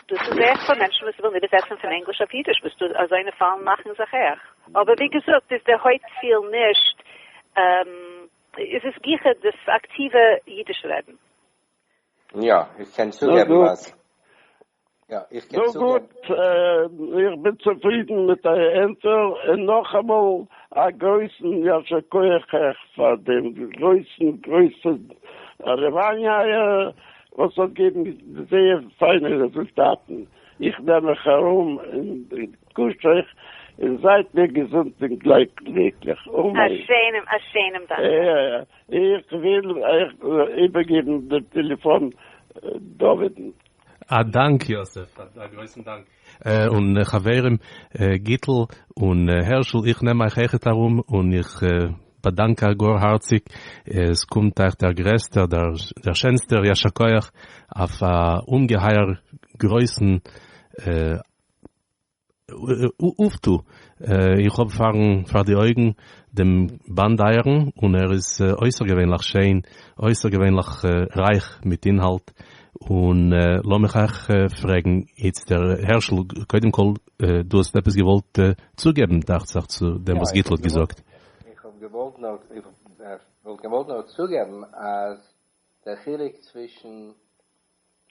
דאס איז עכט פאר מענטשן וואס ווילן איבערזעצן פון ענגליש אויף אידיש, וואס דא אזוינע פאלן מאכן זיך עכט. אבער ווי געזאגט איז דער הויפט ציל נישט, איז עס גיכער דאס אקטיווע אידיש רעדן. יא, איך קען צוגעבן אז. יא, איך קען נו צוגעבן. גוט, איך בין צופרידן מיט אייער ענטפער, און נאכאמאל א גרויסן יישר כח אייך פאר דעם גרויסן גרויסן הארעוואניע אייער וואס האט געגעבן זייער פיינע רעזולטאטן, איך נעם מיך ארום און קוש אייך און זייט מיר געזונט און גליקליך, אמן. א שענעם א שענעם דאנק. איך וויל אייך איבערגעבן דעם טעלעפאן דוד'ן. א דאנק יוסף, א גרויסן דאנק. און חברים גיטל און הערשל איך נעם אייך אויכעט ארום און איך באדאנק אייך גאר הארציג, עס קומט אייך דער גרעסטער דער שענסטער יישר כח אויף א אומגעהייער גרויסן אויפטו, איך האב פארן פאר די אויגן דעם באנד אייערן און ער איז אויסערגעווענליך שיין, אויסערגעווענליך רייך מיט אינהאלט, און לאמיך אייך פרעגן איצטער, הערשל, קודם כל דו האסט עפעס געוואלט צוגעבן דאכט זיך צו דעם וואס גיטל האט געזאגט. איך האב געוואלט נאר. וואלט געוואלט נאר צוגעבן אז דער חילוק צווישן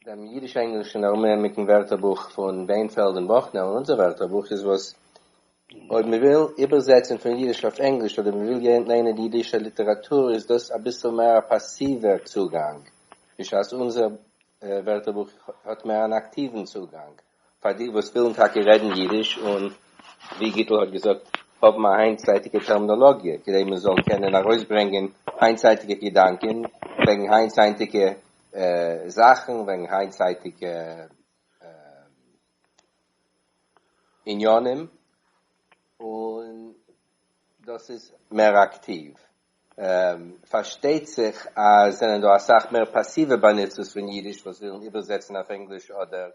דעם יידיש-ענגלישן ארומנעמיקן ווערטערבוך פון ביינפעלד און באכנער און אונזער ווערטערבוך איז וואס אויב מען וויל איבערזעצן פון יידיש אויף ענגליש אדער מען וויל ליינען יידישע ליטעראטור איז דאס אביסל מער א פאסיווער צוגאנג, בשעת אונזער ווערטערבוך האט מער אן אקטיוון צוגאנג פאר די וואס ווילן טאקע רעדן יידיש און ווי גיטל האט געזאגט האבן א היינטצייטיגע טערמינאלאגיע כדי מען זאל קענען ארויסברענגען היינטצייטיגע געדאנקען וועגן היינטצייטיגע זאכן, וועגן היינטצייטיגע עניינים, און דאס איז מער אקטיוו. פארשטייט זיך אז זענען דא אסאך מער פאסיווע באנוצערס פון אידיש וואס ווילן איבערזעצן אויף ענגליש אדער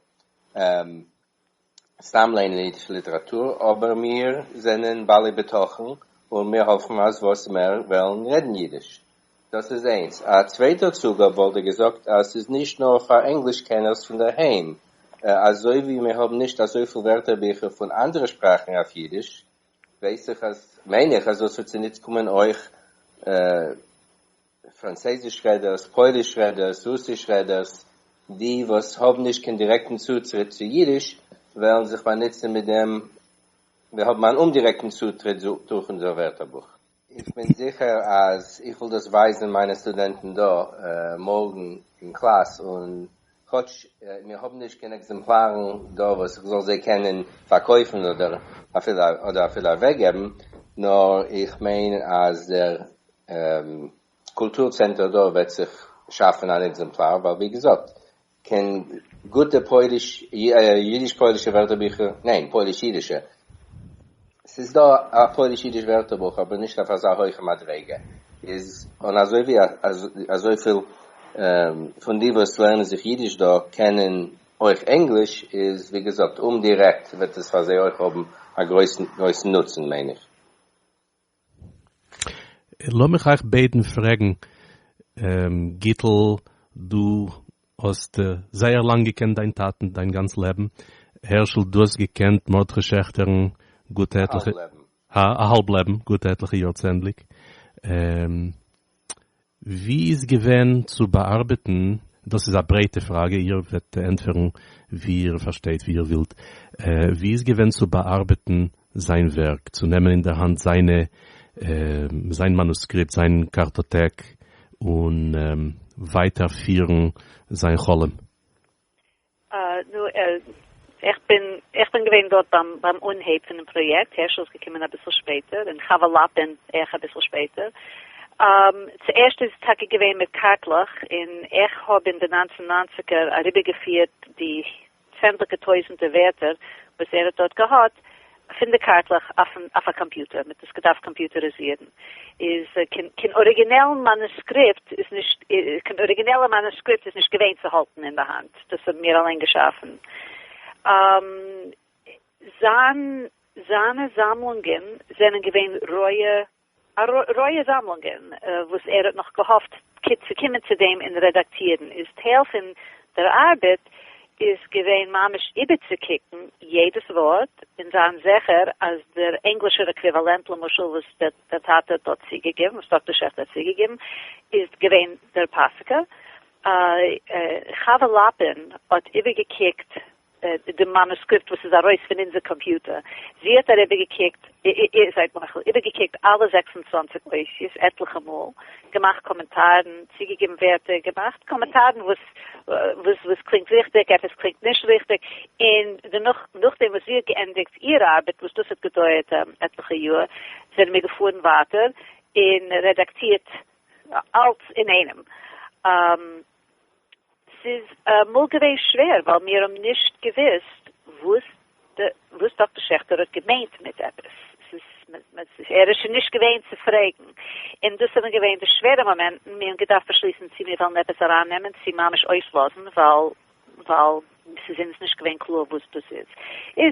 סתם ליינען אידישע ליטעראטור, אבער מיר זענען בעלי בטחון און מיר האפן אז וואס מער וועלן רעדן אידיש. דאס איז איינס. א צווייטער צוגאב וואלט איך געזאגט אז ס'איז נישט נאר פאר ענגליש קענערס פון דער היים, אזוי ווי מיר האבן נישט אזויפיל ווערטערביכער פון אנדערע שפראכן אויף אידיש, ווייס איך אז, מיין איך אז דאס וועט צוניץ קומען אויך פראנצייזיש רעדערס, פויליש רעדערס, רוסיש רעדערס, די וואס האבן נישט קיין דירעקטן צוטריט צו אידיש וועלן זיך באנוצן מיט דעם, מיר האבן אן אומדירעקטן צוטריט דורך אונזער ווערטערבוך. איך בין זיכער אז איך וועל דאס ווייזן מיינע סטודענטן דא מארגן אין קלאס, און כאטש מיר האבן נישט קיין עקזעמפלארן דא וואס איך זאל זיי קענען פארקויפן אדער אפילו אדער אפילו אוועקגעבן, נאר איך מיין אז דער קולטור צענטער דא וועט זיך שאפן אן עקזעמפלאר, ווייל ווי געזאגט, קיין גוטע פויליש, יידיש-פוילישע ווערטערביכער, ניין, פויליש-יידישע, ס'איז דא א פויליש-יידיש ווערטערבוך אבער נישט אויף אזא הויכע מדריגה, איז און אזוי ווי אזויפיל פון די וואס לערנען זיך יידיש דא קענען אויך ענגליש, איז ווי געזאגט אומדירעקט וועט עס פאר זיי אויך האבן א גרויסן גרויסן נוצן מיין איך. לאמיך אייך ביידן פרעגן, גיטל דו האסט זייער לאנג געקענט דיין טאטן דיין גאנץ לעבן, הערשל דו האסט געקענט מרדכי שעכטערן גוטע עטליכע, א האלב לעבן, גוטע עטליכע יאר צענדליג, ווי איז געווען צו באארבעטן, דאס איז א ברייטע פראגע, איר וועט ענטפערן ווי איר פארשטייט ווי איר ווילט, ווי איז געווען צו באארבעטן זיין ווערק, צו נעמען אין דער האנט זיינע, זיין מאנוסקריפט, זיין קארטאטעק, און ווייטער פירן זיין חלום? נו, איך בין, איך בין געווען דארט ביים, ביים אנהייב פונעם פראיעקט, הערשל איז געקומען אביסל שפעטער, און חוה לאפין אויך אביסל שפעטער. צוערשט איז טאקע געווען מיט קארטלעך, און איך האב אין די ניינצן ניינציגער אריבערגעפירט די צענדליגע טויזנטער ווערטער וואס ער האט דארט געהאט, פון די קארטלעך אויפן אויף א קאמפיוטער, מ'האט עס געדארפט קאמפיוטעריזירן, איז קיין קיין אריגינעלן מאנוסקריפט איז נישט קיין אריגינעלע מאנוסקריפט איז נישט געווען צו האלטן אין די האנט, דאס האבן מיר אליין געשאפן. זיין זיינע זאמלונגען זענען געווען רויע רויע זאמלונגען וואס ער האט נאך געהאפט צו קומען צו דעם און רעדאקטירן, איז טייל פון דער ארבעט איז געווען ממש איבערצוקוקן יעדעס ווארט און זיין זיכער אז דער ענגלישער עקוויוואלענט למשל וואס דער טאטע האט דארט צוגעגעבן, וואס דאקטער שעכטער האט צוגעגעבן, איז געווען דער פאסיגער. חוה לאפין האט איבערגעקוקט די מאנוסקריפט וואס איז ארויס פון אונזער קאמפיוטער, זי האט אריבערגעקוקט, זייט מוחל, איבערגעקוקט אלע 26 אותיות עטליכע מאל, געמאכט קאמענטארן, צוגעגעבן ווערטער, געמאכט קאמענטארן וואס וואס וואס קלינגט ריכטיג, עפעס קלינגט נישט ריכטיג, און דערנאך, נאכדעם וואס זי האט געענדיגט איר ארבעט, וואס דאס האט געדויערט עטליכע יאר, זענען מיר געפארן ווייטער און רעדאקטירט אלץ אינאיינעם. ס'איז אמאל געווען שווער ווייל מיר האבן נישט געוואוסט וואס וואס דאקטער שעכטער האט געמיינט מיט עפעס, ס'איז ער איז שוין נישט געווען צו פרעגן, און דאס זענען געווען די שווערע מאמענטן, מיר האבן געדארפט באשליסן צי מיר וועלן עפעס ארייננעמען צי ממש אויסלאזן ווייל ווייל ס'איז אונז נישט געווען קלאר וואס דאס איז.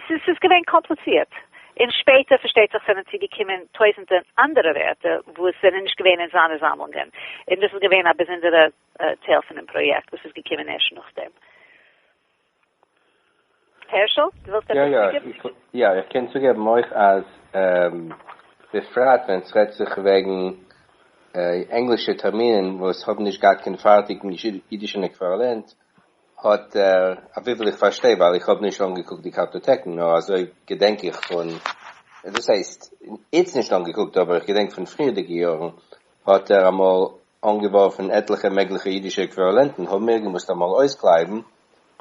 ס'איז געווען קאמפליצירט. און שפעטער פארשטייט זיך זענען צוגעקומען טויזנטער אנדערע ווערטער וואס זענען נישט געווען אין זיינע זאמלונגען, און דאס איז געווען א באזונדערע טייל פונעם פראיעקט וואס איז געקומען ערשט נאכדעם. הערשל, דו ווילסט עפעס צוגעבן? יא, איך קען צוגעבן אויך אז בפרט ווען ס'רעדט זיך וועגן ענגלישע טערמינען וואס האבן נישט געהאט קיין פארטיגן אידישן עקוויוואלענט, האט ער, אויף וויפיל איך פארשטיי, ווייל איך האב נישט אנגעקוקט די קארטאטעקן, נאר אזוי געדענק איך פון, דאס הייסט, איצט נישט אנגעקוקט, אבער איך געדענק פון פריערדיגע יארן, האט ער אמאל אנגעווארפן עטליכע מעגליכע אידישע עקוויוואלענטן, האבן מיר געמוזט אמאל אויסקלייבן,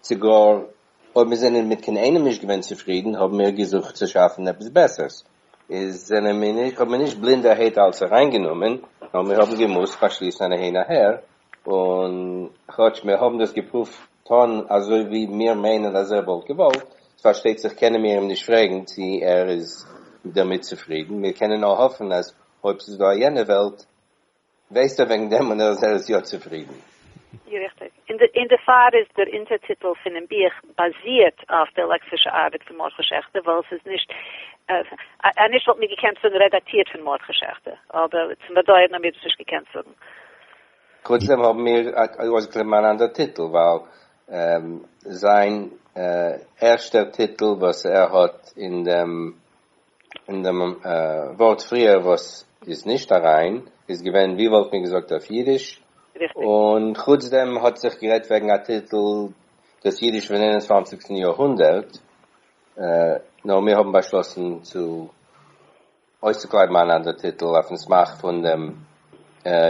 צו גאר אויב מיר זענען מיט קיין איינעם נישט געווען צופרידן, האבן מיר געזוכט צו שאפן עפעס בעסערס. איז זענען מיר נישט, האבן מיר נישט בלינדערהייט אלץ אריינגענומען, נאר מיר האבן געמוזט באשליסן אן אהין אהער, און כאטש מיר האבן דאס געפרואווט טון אזוי ווי מיר מיינען אז ער וואלט געוואלט, פארשטייט זיך קענען מיר אים נישט פרעגן צי ער איז דערמיט צופרידן, מיר קענען נאר האפן אז אויב ס'איז דא א יענע וועלט ווייסט ער וועגן דעם און ער איז יא צופרידן. יא ריכטיג. און דערפאר איז דער אונטערטיטל פונעם בוך באזירט אויף דער לעקסישער ארבעט פון מרדכי שעכטער, ווייל עס איז נישט, אנישט וואלט מיר געקענט זאגן רעדאקטירט פון מרדכי שעכטער, אבער צום באדויערן האבן מיר דאס נישט געקענט זאגן. חוץ דעם האבן מיר אויסגעקליבן אן אנדער טיטל, ווייל זיין ערשטער טיטל וואס ער האט אין דעם אין דעם ווארט פריער וואס איז נישט אריין איז געווען ווי וואלט מען געזאגט אויף אידיש, און חוץ דעם האט זיך גערעדט וועגן א טיטל דאס אידיש פון איין און צוואנציגסטן יארהונדערט, נאר מיר האבן באשלאסן צו אויסצוקלייבן אן אנדער טיטל אויפן סמך פון דעם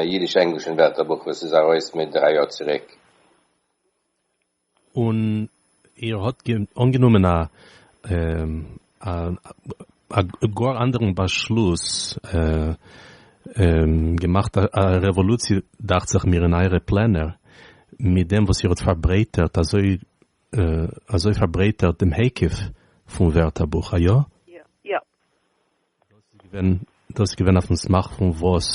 אידיש-ענגלישן ווערטערבוך וואס איז ארויס מיט דריי יאר צוריק. און איר האט אנגענומען א א גאר אנדערן באשלוס, געמאכט א רעוואלוציע דאכט זיך מיר אין אייערע פלענער, מיט דעם וואס איר האט פארברייטערט אזוי אזוי פארברייטערט דעם היקף פון ווערטערבוך, א יא? יא. דאס איז געווען אויפן סמך פון וואס?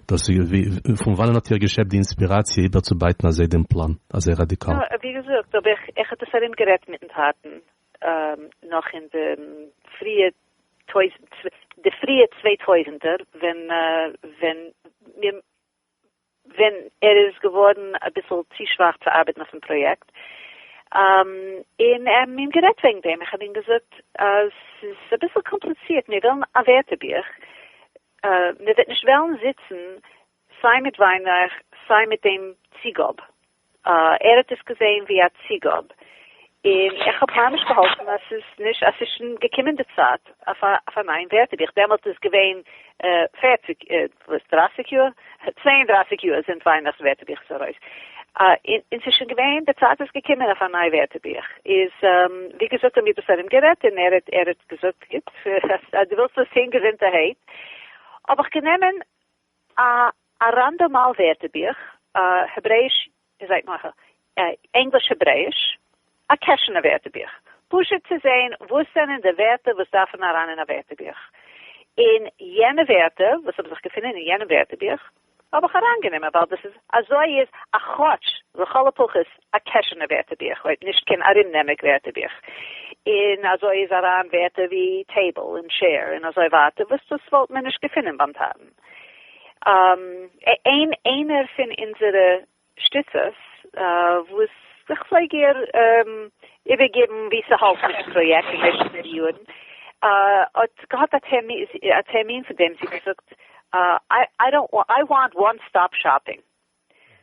דאס איז פון וואנען האט איר געשעפט די אינספיראציע איבערצובייטן אזוי דעם פלאן, אזוי ראדיקאל? נו, ווי געזאגט האב איך, איך האב דאס ארומגערעדט מיטן טאטן נאך אין די פריע טויזנט, די פריע צוויי טויזנטער, ווען ווען מיר ווען ער איז געווארן אביסל צו שוואך צו ארבעטן אויפן פראיעקט, און האבן אים גערעדט וועגן דעם, איך האב אים געזאגט אז ס'איז אביסל קאמפליצירט, מיר ווילן א ווערטערבוך, מען וועט נישט וועלן זיצן סיי מיט וויינרייך סיי מיט דעם צוגאב, ער האט עס געזען ווי א צוגאב, און איך האב ממש געהאלטן אז ס'איז נישט, אז ס'איז שוין געקומען די צייט אויף א נייעם ווערטערבוך, דעמאלט איז געווען פערציג, וואס, דרייסיג יאר? 32 יאר זינט וויינרייך'ס ווערטערבוך איז ארויס, און ס'איז שוין געווען, די צייט איז געקומען אויף א ניי ווערטערבוך, איז ווי געזאגט האבן מיר דאס ארומגערעדט, און ער האט ער האט געזאגט גוט, אז דו ווילסט דאס טון געזונטערהייט, האב איך גענומען א א ראנדאמאל ווערטערבוך, העברעיש, זייט מוחל, ענגליש-העברעיש, א קעשענע ווערטערבוך, פשוט צו זען וואס זענען די ווערטער וואס דארפן אריין אין א ווערטערבוך, און יענע ווערטער וואס האבן זיך געפונען אין יענעם ווערטערבוך האב איך אריינגענומען ווייל דאס איז אזוי איז א כאטש לכל הפחות א קעשענע ווערטערבוך אויב נישט קיין ארומנעמיג ווערטערבוך, און אזוי איז אריין ווערטער ווי טעיבל און טשעיר און אזוי ווייטער וואס דאס וואלט מען נישט געפונען ביים טאטן. איין איינער פון אונזערע שטיצערס וואס איך פלעג איר איבערגעבן ווי ס'האלט מיטן פראיעקט אין משך די יארן, האט געהאט א טערמין פון דעם, זי האט געזאגט, איי וואנט וואן סטאפ שאפינג.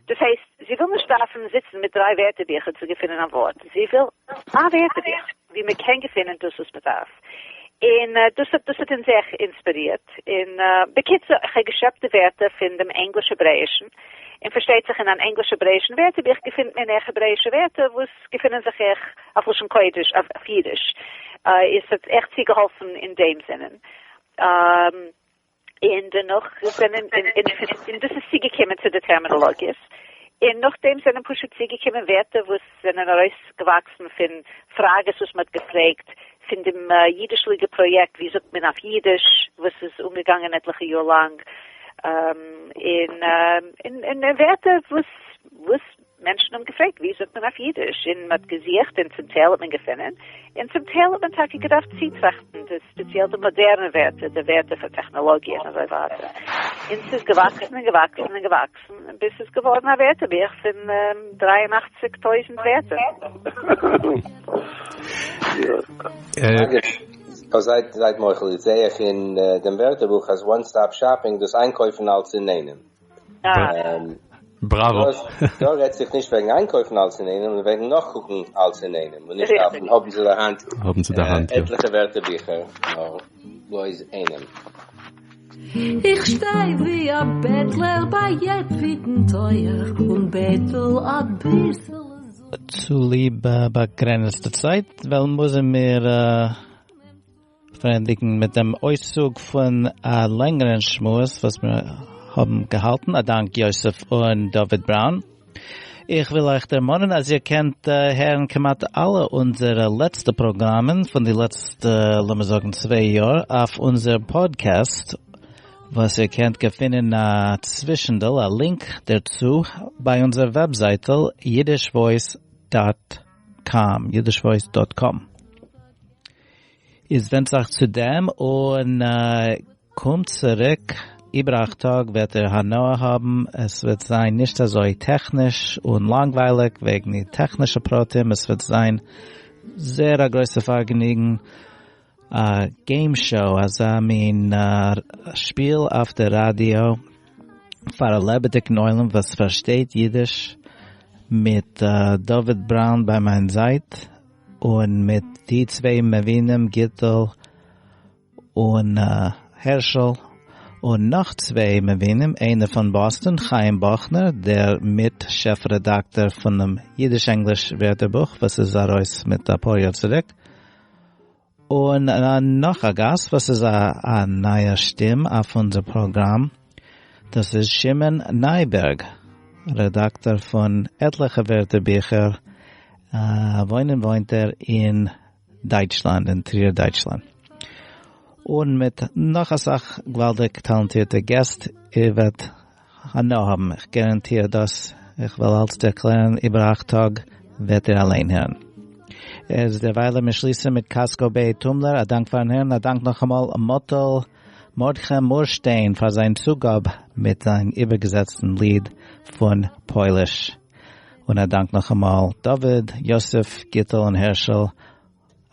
דאס הייסט, זי וויל נישט דארפן זיצן מיט דריי ווערטערביכער צו געפינען א ווארט, זי וויל א ווערטערבוך ווי מען קען געפינען דאס וואס מען דארף. און דאס האט דאס האט אונז זייער אינספירירט. און בקיצור, איך האב געשעפט די ווערטער פון דעם ענגליש-העברעאישן, און פארשטייט זיך אין אן ענגליש-העברעאישן ווערטערבוך געפינט מען אויך העברעאישע ווערטער וואס געפינען זיך אויך אויף לשון קודש, אויף אידיש. עס האט עכט צוגעהאלפן אין דעם זינען. און דערנאך זענען, און דאס איז צוגעקומען צו די טערמינאלאגיעס, און נאכדעם זענען פשוט צוגעקומען ווערטער וואס זענען ארויסגעוואקסן פון פראגעס וואס מען האט געפרעגט פון דעם אידיש ליגע פראיעקט ווי זאגט מען אויף אידיש וואס איז אנגעגאנגען עטליכע יאר לאנג, און און ווערטער וואס וואס מענטשן האבן געפרעגט ווי זאגט מען אויף אידיש, און מען האט געזוכט און צום טייל האט מען געפונען, און צום טייל האט מען טאקע געדארפט צוטראכטן, די ספעציעל די מאדערנע ווערטער, די ווערטער פאר טעכנאלאגיע און אזוי ווייטער, און ס'איז געוואקסן און געוואקסן און געוואקסן, ביז ס'איז געווארן א ווערטערבוך פון 83 טויזנט ווערטער. אגב, זייט מוחל, זעה איך אין דעם ווערטערבוך אז וואן סטאפ שאפינג, דאס איינקויפן אלץ אינאיינעם. בראַוואָ! דאָ רעדט זיך נישט וועגן אײַנקויפֿן אַלץ אין איינעם, נאָר וועגן נאָכקוקן אַלץ אין איינעם און נישט דאַרפֿן האָבן צו דער האַנט האָבן צו דער האַנט, יאָ. עטלעכע ווערטערביכער, נאָר בלויז איינעם. איך שטיי ווי אַ בעטלער בײַ יעטוועדן טויער און בעטל אַ ביסעלע זון. צוליב באַגרענעצטע צײַט וועלן מוזן מיר פארענדיגן מיט דעם אויסצוג פון א לענגערן שמועס וואס מיר האבן געהאלטן, א דאנק יוסף און דוד בראון. איך וויל אייך דערמאנען אז איר קענט הערן כמעט אלע אונזערע לעצטע פראגראמען פון די לעצטע, לאמיר זאגן, צוויי יאר אויף אונזער פאדקעסט, וואס איר קענט געפינען א צווישנדל, א לינק דערצו, ביי אונזער וועבזייטל yiddishvoice דאט קאם, yiddishvoice דאט קאם. איז ווענדט זיך צו דעם און קומט צוריק איבער אכט טאג וועט איר הנאה האבן, עס וועט זיין נישט אזוי טעכניש און לאנגווייליג וועגן די טעכנישע פרטים, עס וועט זיין זייער א גרויסע פארגעניגן, א געים שאו, אזא מין שפיל אויף די ראדיא פאר א לעבעדיגן עולם וואס פארשטייט אידיש, מיט דוד בראון ביי מיין זייט. און מיט די צוויי מבינים גיטל און הערשל, און נאך צוויי מבינים, איינער פון באסטאן, חיים באכנער, דער מיט שעף רעדאקטאר פונעם אידיש-ענגליש ווערטערבוך וואס איז ארויס מיט אפאר יאר צוריק, און נאך א גאסט וואס איז א נייע שטים אויף אונזער פראגראם, דאס איז שמעון נייבערג, רעדאקטאר פון עטליכע ווערטערביכער, וואוינען וואוינט ער אין דייטשלאנד, אין טריר דייטשלאנד. און מיט נאך אסאך געוואלדיג טאלאנטירטע געסט, איר וועט הנאה האבן, איך גאראנטיר דאס, איך וועל אלץ ערקלערן איבער אכט טאג וועט איר אליין הערן. איז דערוויילע מיר שליסן מיט קאסקא ביי טומלער, א דאנק פארן הערן, א דאנק נאכאמאל מאטל מרדכי מורשטיין פאר זיין צוגאב מיט זיין איבערגעזעצטן ליד פון פויליש, און א דאנק נאכאמאל דוד, יוסף, גיטל און הערשל,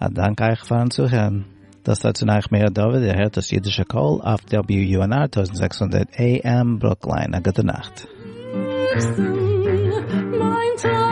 א דאנק אייך פארן צוהערן. דאס רעדט צו אייך מאיר דוד, איר הערט דאס אידישע קול אויף WUNR 1600 AM ברוקליין. א גוטע נאכט. מיין.